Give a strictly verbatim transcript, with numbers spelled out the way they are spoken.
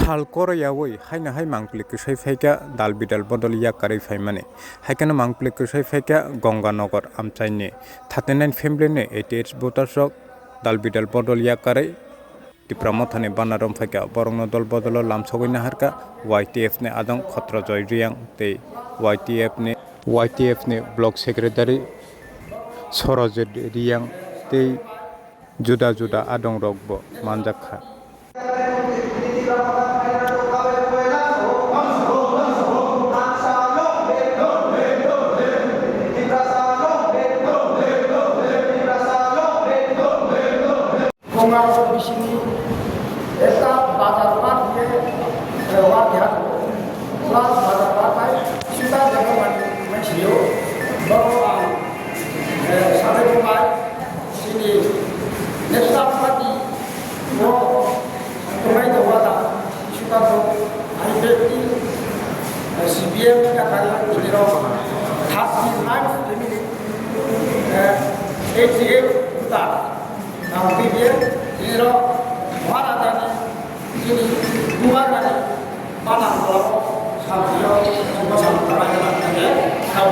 Sal koroyawi haino hai mangpili kwsai phaikha dal bidal bodol yakarwi phaimani. Haikheno mangpili kwsai phaikha Gonganagar amchaini thirty nine family ni eighty eight voters rok dal bidal bodol yakarwi Tipra Mothani banner romphaikha. Borokno dol bodolo lamsogwi naharkha Y T F ni adong Khotrojoy Reang tei Y T F ni, Y T F ni block secretary Sorojit Reang tei juda juda adongrokbo manjakha. Kongar bisini ekta bazar park ye, eh, war keha tongo. Plus bazar park hai sita jaga mani mansio. Bobo ang, eh, sabai bai sini National Party bo tongai tongo da. Sita bo I P F T, eh, C P M ka tari tiro thirty nine family, eh, eighty eight voter. Ang P P F, ini rok Maharajani, ini Bubagrani, panang rok, samsiro, semua samsiro, kau